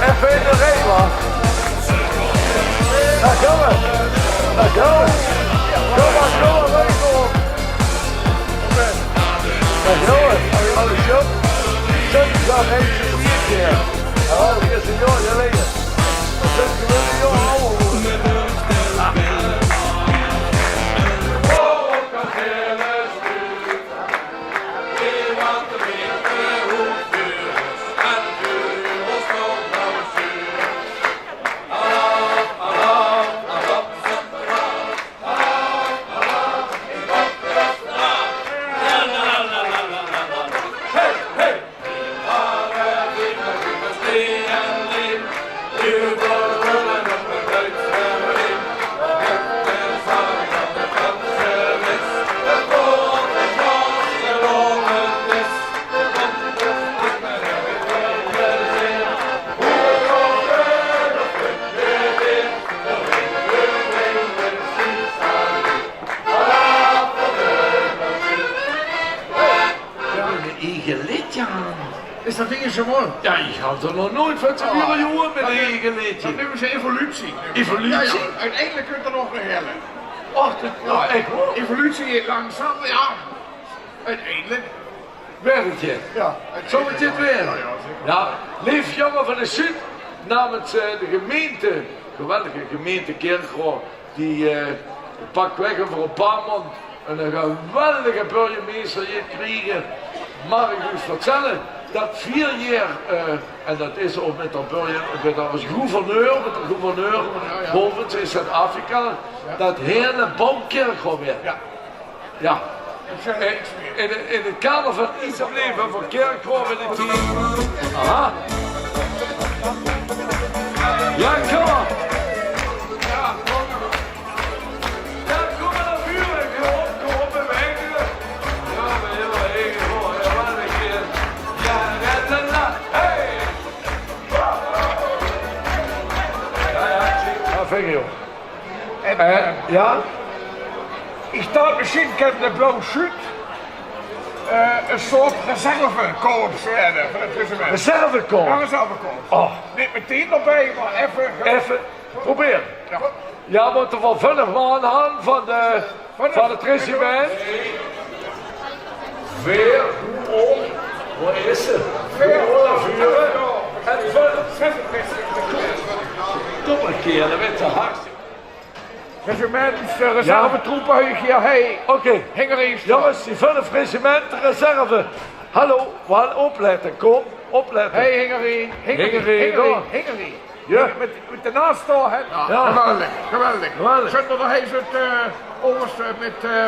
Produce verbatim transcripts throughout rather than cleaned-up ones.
Effe in de rij, man. Daar gaan we. Daar gaan we. Kom maar, kom maar, welkom. Daar gaan we. Alles goed? Zet je daar even hier. Oh, hier is een jongen, ja, lekker. Zet je weer een jongen, ouwe. Jao, ein eige leedje aan. Is det ding zoe mooi? Jao, ich had 't nog noeit van te hure, jonge, mit ein eige leedje. Det neume ze evolutie. Evolutie? Jao, jao. Oeteindelik kunt 'r nog nao helle. Och, det, jao, ech, hoor. Evolutie geit langzaam, jao. Oeteindelik. Werk 't? Jao. Zól 't dit waere? Jao, jao, zeker. Jao, leef jonge van de Zuud, namens, eh, de gemeinte, geweldige gemeinte Kirchroa, die, eh, pakweg euver ein paar maond ein geweldige burgemeister hie kriege, maag ich uch vertèlle det veer jaor, eh, en det is ouch mit de burge-, mit de, es gouverneur, mit de gouverneur Hovens is det aafgekald, det hele Bouwkirchroa weer. Jao. Jao. In, in 't kader van Iets Blieve van Kirchroa in de tied. Aha. Jao, kóm mer. Jao, kóm mer nao veure. Kóm op, kóm op, beweeg dich. Jao, mer jao, hey, jao, jao, wat ein kier. Jao, la, la, la. Hey! Jao, jao, tjie. Jao, vinj ich ouch. En, eh, jao? Ich dach, mesjien kan de Blauw Sjuut, eh, ein soort reservekorps waere van 't regiment. Reservekorps? Jao, reservekorps. Oh. Neet metein d'rbie, mer effe. Effe probere. Jao. Jao, mótte v'r vunf man han van de Van 't regiment. Veer, hoe op? Wo is 't? Veer, veer. En vunf. Kóm mer, kier, det weurt te hard. Regiment, de reservetroepe, hie, hey. Oké. Hingerein staon. Jónges, die vunf regiment reserve. Hallo, waal oplètte, kóm. Oplètte. Hey, Hingerie, Hingerie, Hingerie, Hingerie, dao. Hingerie. Jao. Mit, mit de naas dao, hè? Jao. Geweldig, geweldig. Geweldig. Zeen v'r d'r hei zoe, eh, overigens, eh, mit, eh,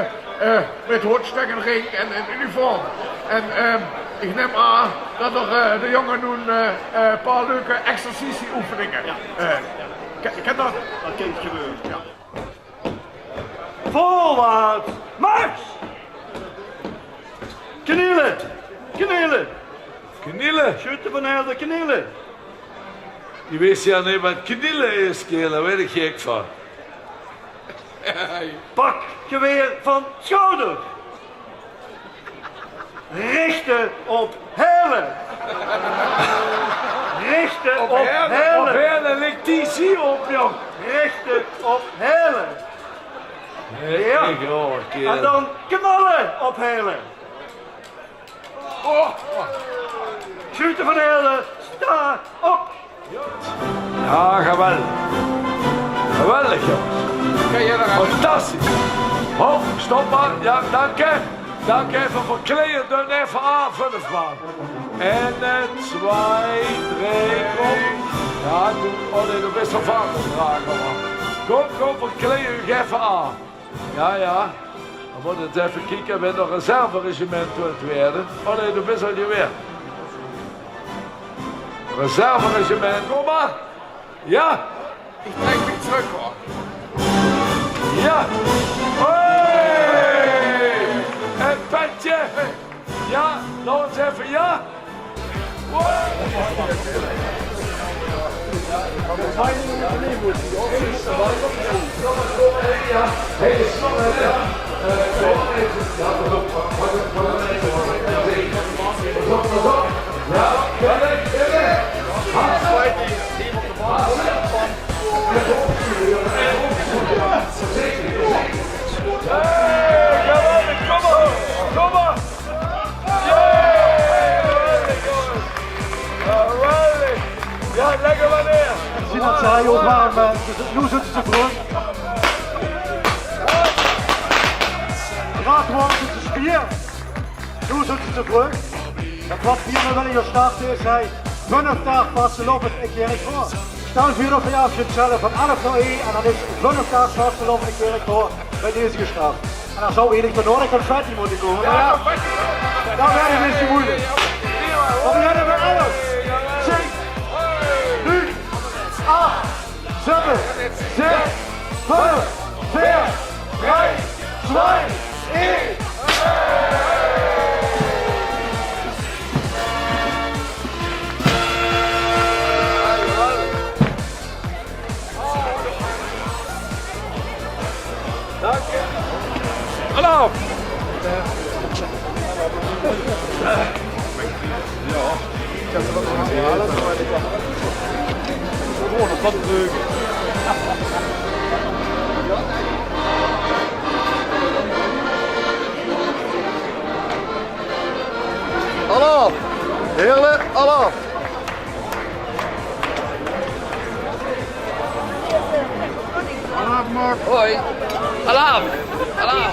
eh, mit hoodstekken ring en in uniform. En, ehm, ich num aan det d'r, eh, de jónge noe, eh, eh, paar leuke exercitie-oefeninge, eh, ke-, kènt det? Det kènt gebeure. Jao. Veurwaarts, mars! Kniele, kniele. Kniele? Sjoete van Helde, kniele. Doe weits jao neet waat kniele is, kaerel, dao waer ich gek van. Pak geweer van schouder. Richte op Helle. Richte op Helle. Op Helle, lik die zie op, jóng. Richte op Helle. Jao. En dan knalle op Helle. Oh. Sjoete van Helle, sta op. Jao, geweldig. Geweldig, jónges. Fantastisch. Hop, stop mer. Jao, dank dich. Dank dich. Effe verkleie, doon effe aan, vunf man. En, eh, twee, drie, kóm. Jao, doe, oh nae, doe bis al van de drager, man. Kóm, kóm, verkleie uch effe aan. Jao, jao. Dan mót ich ins effe kieke, wae nog reserveregiment wuuert waere. Oh nae, doe bis al gewaes. Reserveregiment, kóm mer. Jao. Ich trèk mich trök, huur. Jao. Hoi! En Petje. Jao, nog ins effe, jao. Geweldig, kóm mer, kóm mer. Jao, geweldig. Jao, lekker meneer. Zien det ze hie ouch aan, eh, noe zeen ze te vreug. Graad waere ze te spier. Noe zeen ze te vreug. Det waat hie noe waal gestart is, hè. Vunf daag vastelaovend in Kirchroa. Stèl veur det v'r aafsjtèlle van elf nao ein en dan is vunf daag vastelaovend in Kirchroa bie deze gestart. En dan zou eigelik de Noorder confetti mótte kómme, mer jao, det waert ein bietje meujelik. Mer v'r höbbe elf, tieën, nege, ach, zeve, zès, vunf, veer, drei, twee, ein. Alaaf! Jao. Oh, det waas leuk. Alaaf! Heerle, alaaf! Alaaf, Mark. Hoi. Alaaf. Alaaf.